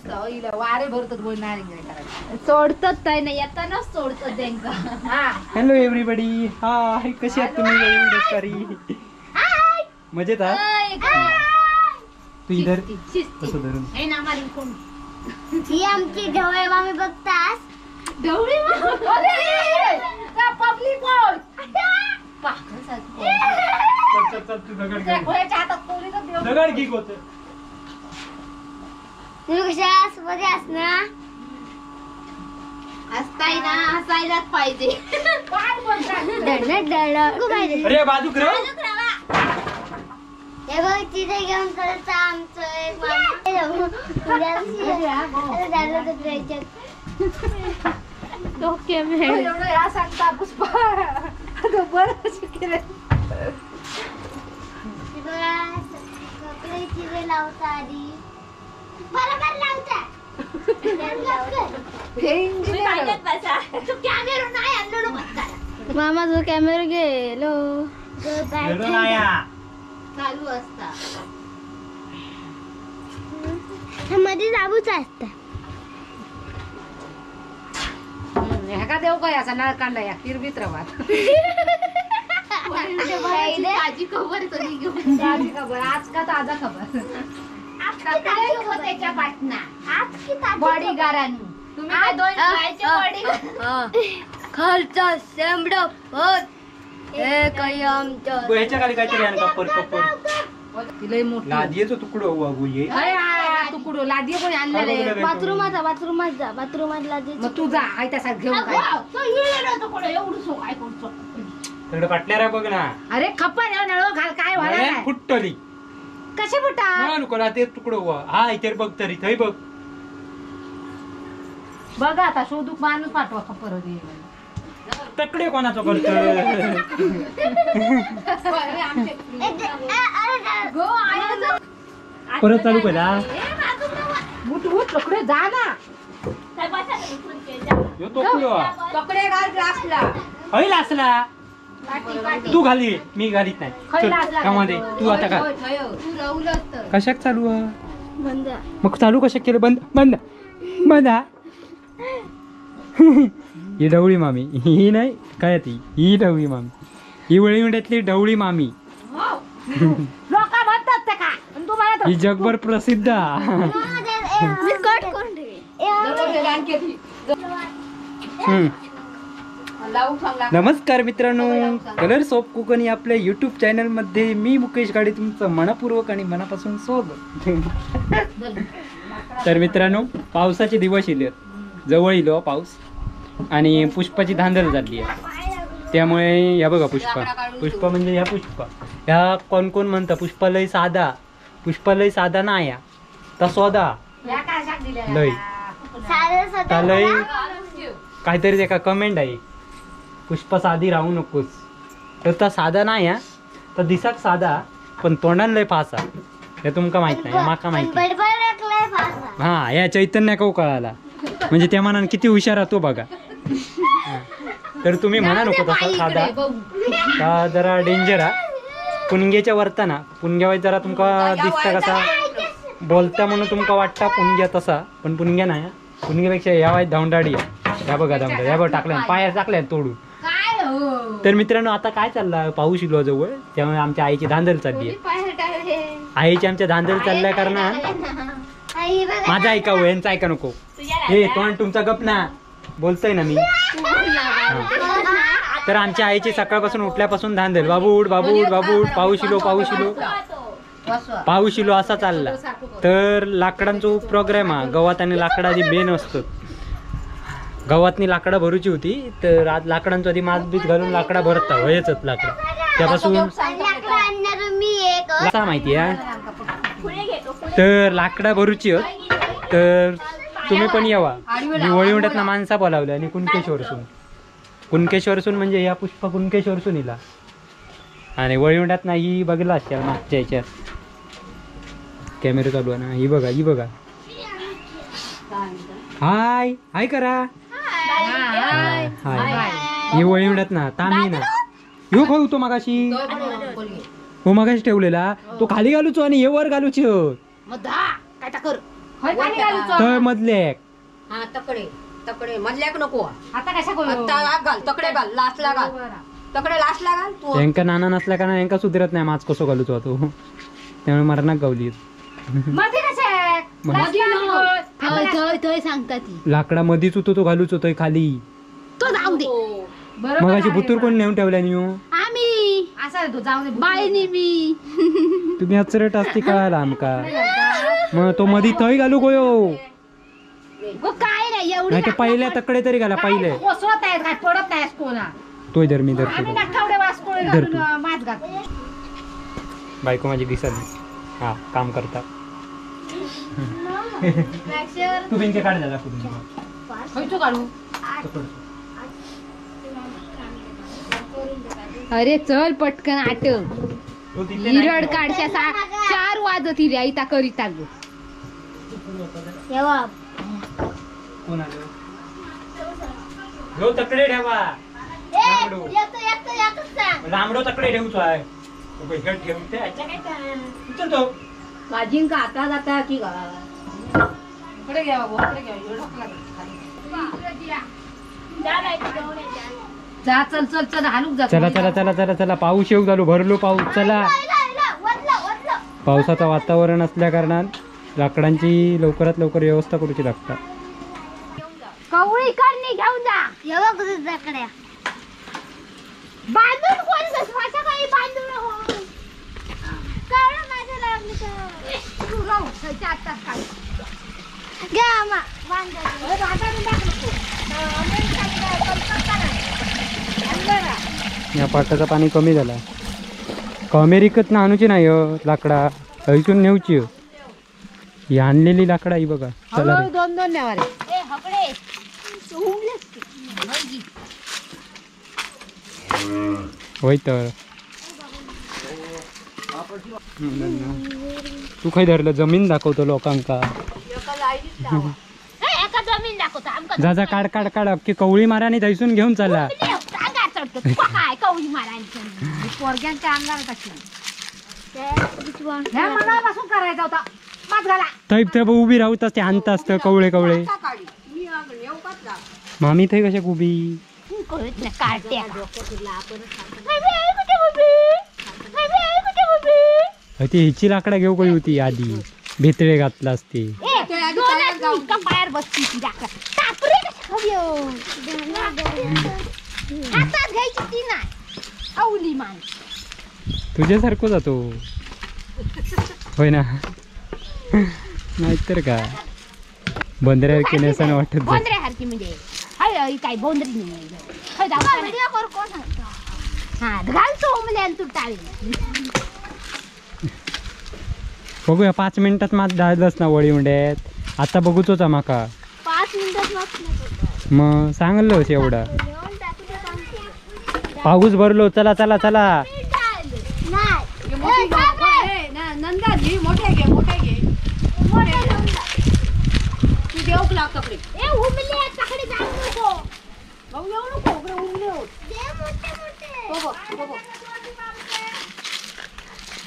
वारे भरतात बोल नाही सोडतात काय नाही येतानाच सोडतात त्यांका. हॅलो एव्हरीबडी, हाय, कशी आहात तुम्ही? मजेत आहात? तू इधर कसं धरून ही आमची ढवळे मामी बघतास. ढवळे पब्लिक दगड घे गोत. तुम्ही कशा मध्ये असना हसताय ना, हसायलाच पाहिजे. अरे बाजूक रे, हे बघ तिथे घेऊन चालतं आमचं एक मामा. एवढं या सांगता पुष्पा बरं शिकेल. कपडे चिरे लावता आधी बरोबर लावता. मामा जो कॅमेरा गेलो चालू असता मध्ये दाबूच असता. ह्याका देऊ काय असा नळ काढला या किरबीत रवात. ताजी खबर तरी घेऊन ताजी खबर आज का ताजा खबर त्याच्या पाटणा बॉडीगारांनी तुम्ही दोन खालचा शेंबडा हे काही आमच्या ह्याच्या खाली काहीतरी आण कपर कपर लादीचा तुकडो वागू ये तुकडो लादी कोणी आणलेले बाथरूमात जा, बाथरूमात जा, बाथरूमात लादी. मग तू जा आयत्या साथ घेऊन काय एवढं काय करतो तिकडे पाटल्यारा बघ ना. अरे खप्पा नळ घाल काय व्हायला फुटली कशी फुटा नको ते तुकडो हा इथे बघ तरी थंय बघ बघा आता शोधूक माणूस पाठवा खप्पर होती. तकडे कोणाचं करतो? परत चालू केला तकडे जा ना तकडे घाल ग्लासला. हय लासला तू घाली, मी घालीत नाही. तू आता घाल. कशाक चालू मग चालू कशाक केलं? बंद बंद बंद. ही ढवळी मामी, ही नाही काय ती, ही ढवळी मामी, ही वळीवंड्यातली ढवळी मामी, ही जगभर प्रसिद्ध. नमस्कार मित्रांनो, कलर्स ऑफ कोकण या आपल्या यूट्यूब चॅनल मध्ये मी मुकेश गाडे तुमचं मनपूर्वक आणि मनापासून स्वागत. तर मित्रांनो, पावसाचे दिवस इले, जवळ इलो पाऊस आणि पुष्पाची धांदल झाली आहे. त्यामुळे ह्या बघा पुष्पा, पुष्पा म्हणजे ह्या पुष्पा, ह्या कोण कोण म्हणता पुष्पा लय साधा, पुष्पा लय साधा नाही ता सोदा लय लय काहीतरी एका कमेंट आहे, पुष्पा साधी राहू नकोस. तर ता साधा नाही हा, तर दिसाक साधा पण तोंडान लय फासा, हे तुमका माहित नाही, माका माहिती. हा या चैतन्य कौ कळाला म्हणजे त्या मनान किती हुशार तो बघा. तर तुम्ही म्हणा नको तसं साधा का जरा डेंजर हा. पुणग्याच्या वरताना पुणग्या जरा तुमका दिसता कसा बोलता म्हणून तुमका वाटता पुणग्या तसा, पण पुणग्या नाही, पुणग्यापेक्षा या वाय धावंडाडी आहे. ह्या बघा धावंडाडी, ह्या बघा टाकल्या पाया टाकल्या तोडून. तर मित्रांनो आता काय चाललं, पाऊस इलो जवळ, त्यामुळे आमच्या आईची धांदल चालली आहे. आईची आमच्या धांदल चालल्या कारण माझा ऐका हो, यांचा ऐका नको. हे तोंड तुमचा गप ना, बोलतोय ना मी. तर आमच्या आईची सकाळपासून उठल्यापासून धांदल, बाबू उठ बाबू उठ बाबू उठ, पाऊस इलो पाऊस इलो पाऊस इलो असा चालला. तर लाकडांचो प्रोग्राम हा, गवात आणि लाकडा आधी बेन असतो, गवातनी लाकडा भरूची होती. तर आज लाकडांचो आधी मास बीज घालून लाकडा भरता वयच लाकडा, त्यापासून माहिती आहे. तर लाकडा भरूची होत, तर तुम्ही पण यावा. मी वळीवंड्यात ना माणसा बोलावले आणि कुणकेश्वरसून, कुणकेश्वरसून म्हणजे या पुष्पा कुणकेश्वरसून इला, आणि वळीवंड्यात ना ही बघला असेल मागच्या ह्याच्यात कॅमेरा चालू आहे ना, ही बघा ही बघा, हाय हाय करा हाय. ही वळीवंड्यात ना तामी ना ह्यो खाऊ तो मगाशी, हो मगाशी ठेवलेला तो खाली घालूचो आणि हे वर घालूची. तळ मधले हा तकडे तकडे मधल्याक नको. आता कशा करू? आता घाल तकडे घाल लास्टला घाल तकडे लास्टला घाल. तू यांका नाना नसल्या का ना यांका सुधरत नाही माच कसो घालूचो तो, त्यामुळे मरणाक गावली. मध्ये कशा थंय सांगता ती लाकडा मधीच होतो तो घालूच होतोय खाली तो जाऊ दे. मग अशी भुतूर कोण नेऊन ठेवल्या न्यू आम्ही असा तो जाऊ दे बाईनी मी तुम्ही अचरट असती कळायला आमका. मग तो मधी थंय घालू गोयो काय नाही एवढी नाही ते पहिल्या तकडे तरी घाला पहिले कोसवत आहेत काय पडत नाही कोणा तोय धर मी धरतो धरतो माच घाल. बायको माझी दिसत हा काम करता. तू बिनके काढ जा खयचो काढू? अरे चल पटकन आट हिरड काढशा 4 वाजत हिरे आईता करीता गो. कोण आलो? ह्यो तकडे ठेवा लांबडो तकडे ठेवतो आहे ठेवते उचलतो माझी का आता जाता की इकडे घ्या बाबू इकडे घ्या जा चल चल चल हालूक जा. चला चला चला चला चला पाऊस येऊ झालो भरलो पाऊस. चला पावसाचं वातावरण असल्या कारणान लाकडांची लवकरात लवकर व्यवस्था करूची लागता. कवळी करणी घेऊन जा बांधून कोण माझ्या काही बांधून कवळं माझं लागलं 4 तास काढ घ्या या पाटाचं पाणी कमी झालं. अमेरिकेत ना आणूची नाही लाकडा थंयसून नेवची ही आणलेली लाकडा ही बघा. चला रे दोन दोन नेवा रे. होय तर तू खंय धरलं जमीन दाखवतो लोकांका. जा जा काढ काढ काढ अख्खी कवळी मारा आणि थंयसून घेऊन चला. कवळी मारा पोरग्यांच्या अंगावर टाकली मनापासून करायचा होता माच घाला. थंय थंय उभी राहत असते आणता असतं कवळे कवळे. मामी थंय कशा उभी ती हिची लाकडा घेऊ कळी होती आधी भेतळे घातला असती. तुझ्यासारखं जातो होय ना नाहीतर का बंदऱ्यासारखी नेसानं वाटत बोंद्र्यासारखी म्हणजे काय बोंद्री नाही घालतो तू टाळी. बघूया 5 मिनिटात मात धाडलंच ना वळी उंड्यात. आता बघूचोच माका 5 मिनिटात मग सांगलोच एवढा पाऊस भरलो. चला चला चला नंदा जी मोठे घे मोठे घे तू देऊ लाग तकडे ए उमले तकडे जाऊ नको भाऊ येऊ नको इकडे उमले होत. मोठे मोठे हो बघ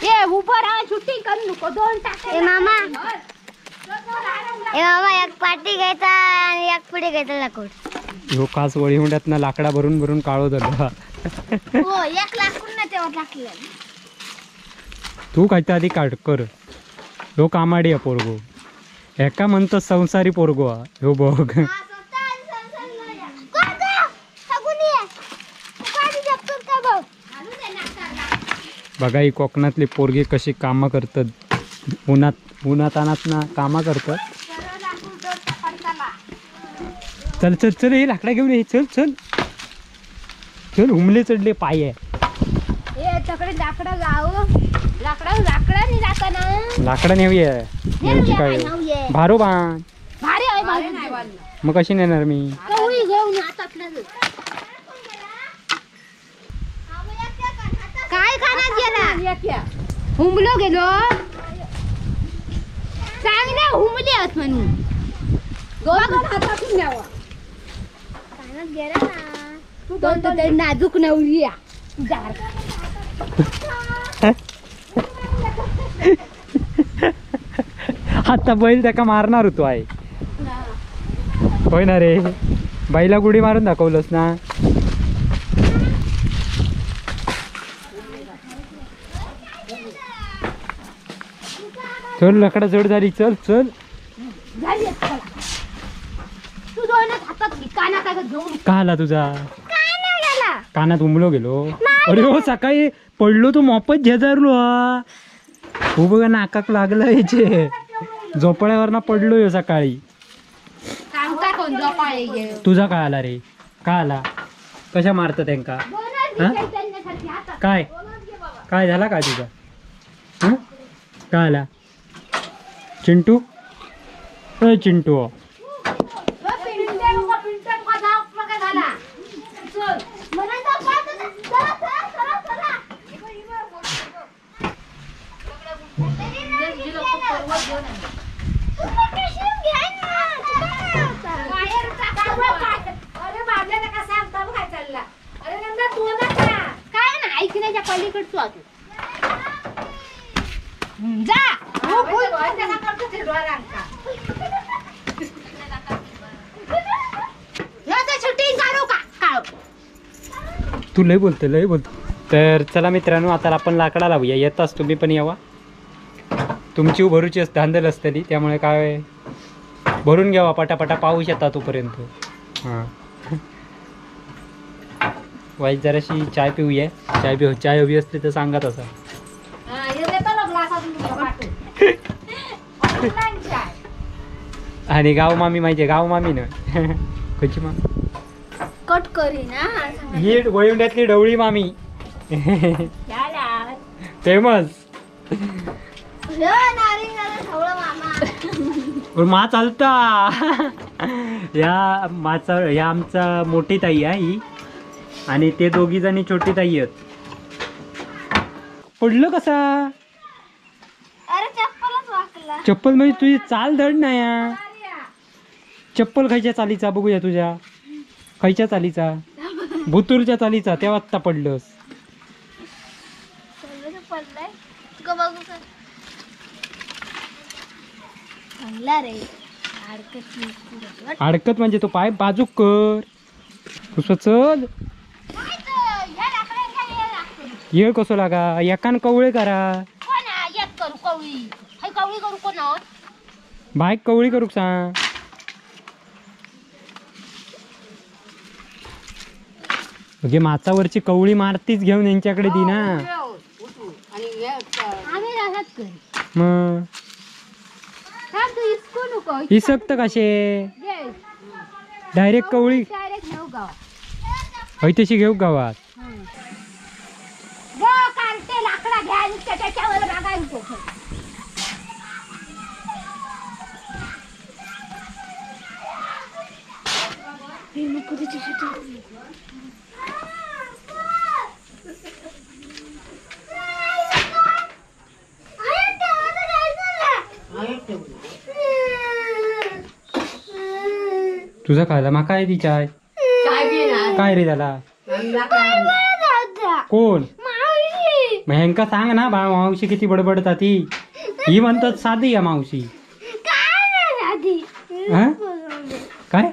ए उभं राहा शूटिंग करू नको 2 टाक. ए मामा ए मामा एक पाटी घ्यायचा आणि एक पुढे घ्यायचा लाकूड. ह्यो खास वळी हुंड्यात ना लाकडा भरून भरून काळो झालो. हो एक लाकूड ना तेव्हा टाकलं. तू काय आधी काढ कर. ह्यो कामाडी आहे पोरगो एका म्हणतो संसारी पोरगो हा ह्यो बघ. बघा ही कोकणातली पोरगी कशी कामं करतात. उन्हात उन्हात अनात ना कामं करतात. चल चल चल हे लाकडा घेऊन ये चल चल चल हुमले चढले पाय आहे. तकडे लाकडा लाकडा लाकडा नाही जाताना लाकडा नेऊया नेऊची काय भारो बाण भारी आहे भारी. मग कशी नेणार मी? कवळी घेऊन हातात काय खाणार गेला हुमलो गेलो चांगले हुमले आहात म्हणून दोन हातातून न्यावा गेला ना तू दोन तर नाजूक नवरी या आता बैल त्याका मारणार होतो आहे. होय ना रे, बैला गुढी मारून दाखवलंस ना. चल लकडा जड झाली, चल चल. का आला तुझा कानात उमलो गेलो? अरे हो सकाळी पडलो तो मोपच झेजारलो हा. हो बघा नाकाक लागलं याचे, झोपाळ्यावर ना पडलो ह्यो सकाळी. तुझा काय आला रे? का आला? कशा मारत त्यांका? काय काय झाला काय तुझा? काय आला चिंटू? अय चिंटू तू लय बोलते, लय बोलते. तर चला मित्रांनो, आता आपण लाकडा लावूया. येताच तुम्ही पण यावा. तुमची भरूची धांदल असतली, त्यामुळे काय भरून घ्यावा पटापटा, पाऊस येता तोपर्यंत. हां वाईट जराशी चाय पिऊया. चाय पिऊ, चाय हवी असली तर सांगा तसा. आणि गाव मामी माहिती आहे? गाव मामी ना खयची मामी? कट करी ना ही गोविंद्यातली ढवळी मामी फेमस. मा चालता या माचा, या आमचा मोठी ताई आहे ही, आणि ते दोघी जणी छोटी ताई आहेत. पडलं कसा? अरे चप्पलच वाकला. चप्पल म्हणजे तुझी चाल धड नाही. चप्पल खायच्या चालीचा बघूया तुझ्या, खयच्या चालीचा? भुतूरच्या चालीचा. तेव्हा आत्ता पडलंस. अडकत म्हणजे तो पाय बाजूक कर. पुष्पा चल, येळ कसो लागा एकान कवळे करा. बायक कवळी करूक सांग. म्हणजे माचावरची कवळी मारतीच घेऊन यांच्याकडे दी ना. मग इसकत कशे डायरेक्ट कवळी हय तशी घेऊ गावात. तुझा खायला माका आहे ती चाय. काय रे झाला? कोण? मग ह्यांका सांग ना बा, मावशी किती बडबडता ती. ही म्हणतात साधी आहे मावशी. काय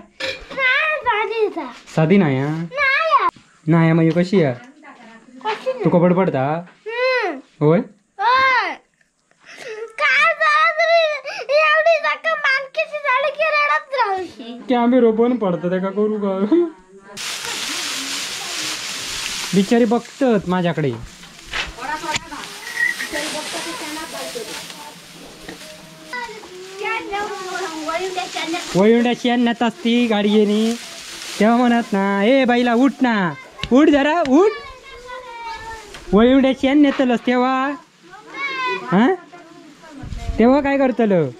साधी नाही? नाही म्हणजे कशी आहे? तुका बडबडता होय? कॅमेरो बंद पडतं त्या का करू का? बिचारी बघतात माझ्याकडे. वयुंड्या शेणात असती गाडी येणी तेव्हा म्हणत ना, ए बाईला उठ ना, उठ जरा उठ. वयुंड्या शेण नेतलस तेव्हा, हा तेव्हा काय करतलं?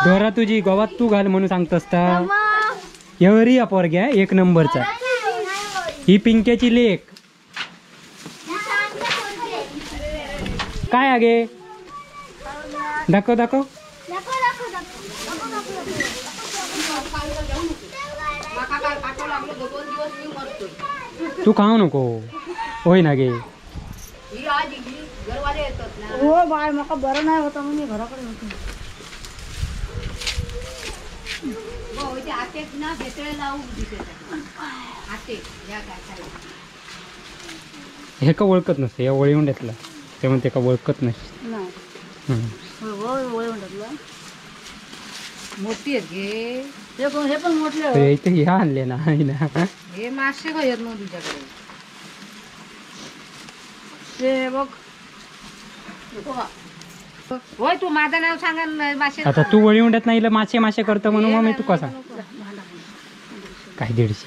दोरा तुझी गोवात तू घाल म्हणून सांगत असता. एवरी या पोरग्या एक नंबरचा. ही पिंक्याची लेक. काय आगे दाखव दाखव. तू खाऊ नको होय ना गे. ही आज इली घरवाले येतात ना. हो बाय, माका बरं नाही होता म्हणून मी घराकडे होतो. हो ते आतेक ना भेटळे लावून दिसत आते या काय काय हे का ओळखत नसते, या वळीवंड्यातला त्यामुळे ते का ओळखत नसते. नाही वळवंड्यातला मोठी आहेत गे. हे पण मोठले इथे ह्या आणले ना ना हे मासे आहेत ना तुझ्याकडे. ते बघ होय तू माझं नाव सांगा मासे. आता तू वळीवंड्यात नाही मासे मासे करतो म्हणून मग मी तुका सांग काय 150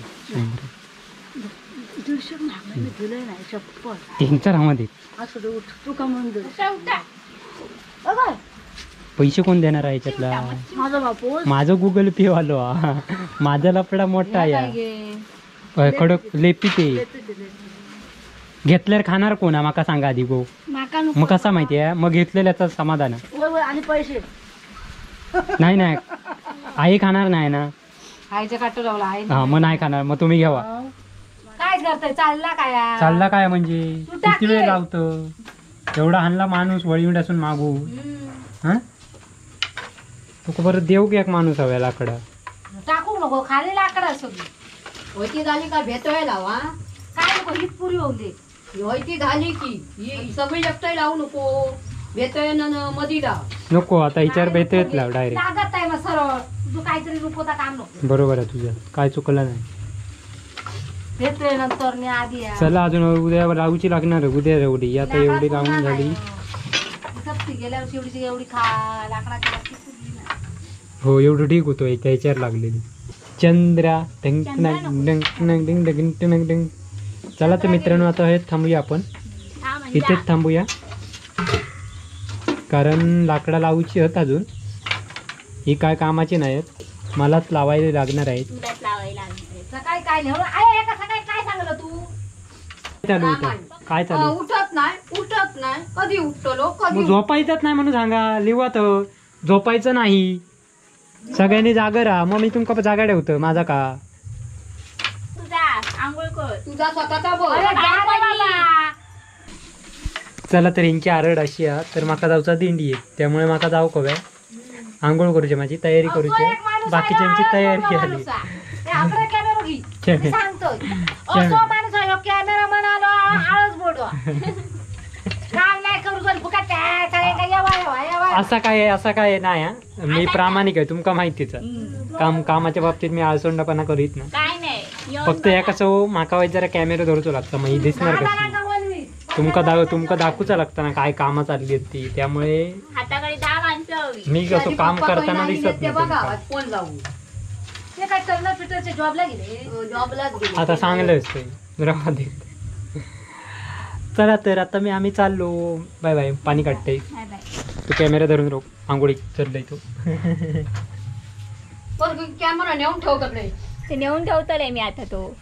150 नाही दिलंय नाही शप्पथ. 3-4 मध्ये असं उठ तू का म्हणून 150 पैसे कोण देणार आहे याच्यातला? माझा बापूस माझं गुगल पे वालो माझा लफडा मोठा या खडक लेपी ते घेतल्यावर खाणार कोण माका सांगा आधी गो. मग कसा माहिती आहे मग घेतलेल्याचा समाधान आणि पैसे नाही नाही आई खाणार नाही ना. आईच्या काटू लावला आई. हा मग नाही खाणार, मग तुम्ही घ्यावा. काय करतोय चालला काय चालला काय म्हणजे किती वेळ लावतं एवढा हाणला माणूस वळीवंड असून मागू. हा तुका बरं देऊ की एक माणूस हव्या लाकडा टाकू नको खाली लाकडा असो. होती झाली का भेटोय लावा काय नको ही पुरी होऊन दे. होती झाली की ही सगळी एकटाय लावू नको भेटोय ना मधी लाव नको. आता विचार भेटोयच लाव डायरेक्ट लागत आहे मग सरळ तुझं काहीतरी रुपवता काम नको. बरोबर आहे तुझं काय चुकलं नाही. भेटतोय नंतर मी आधी चला अजून उद्या लावूची लागणार उद्या एवढी आता एवढी लावून झाली. गेल्या वर्षी एवढी एवढी खा लाकडाची. हो एवढं ठीक होतो त्याच्यावर लागलेली चंद्रा डंग डंग डंग डंग डंग डंग. चला तर मित्रांनो आता हे थांबूया आपण इथेच थांबूया कारण लाकडा लावूची आहेत अजून ही काय कामाची नाहीत मलाच लावायला लागणार आहेत. सकाळी काय सकाळी काय सांगलं तू? चालू होतं काय चालू? उठत नाही उठत नाही कधी उठतलो कधी झोपायचंच नाही म्हणून सांगा लिवात झोपायचं नाही सगळ्यांनी जागा राहा मग मी तुमका जागा ठेवतो माझा का तुझा स्वतःचा बोल. चला तर यांची आरड अशी आहे तर माका जाऊचा दिंडी आहे त्यामुळे माका जाऊ कव्या आंघोळ करूची माझी तयारी करूची बाकीच्यांची तयारी आली. असा काय असा काय नाही मी प्रामाणिक आहे तुमका माहितीच काम कामाच्या बाबतीत मी आळसोंडापणा करीत ना. फक्त या कसं माका वाईट जरा कॅमेरा धरूचो लागता मग दिसणार कशी तुमका तुमका दाखवूचा लागता ना काय कामं चालली आहेत ती त्यामुळे मी कसं काम करताना दिसत नाही. आता चांगलं असतंय राहू दे. चला तर आता मी आम्ही चाललो बाय बाय. पाणी काढते तू कॅमेरा धरून रोख आंघोळी चाललंय तू कॅमेरा नेऊन ठेव तिकडे ते नेऊन ठेवतले मी आता तो.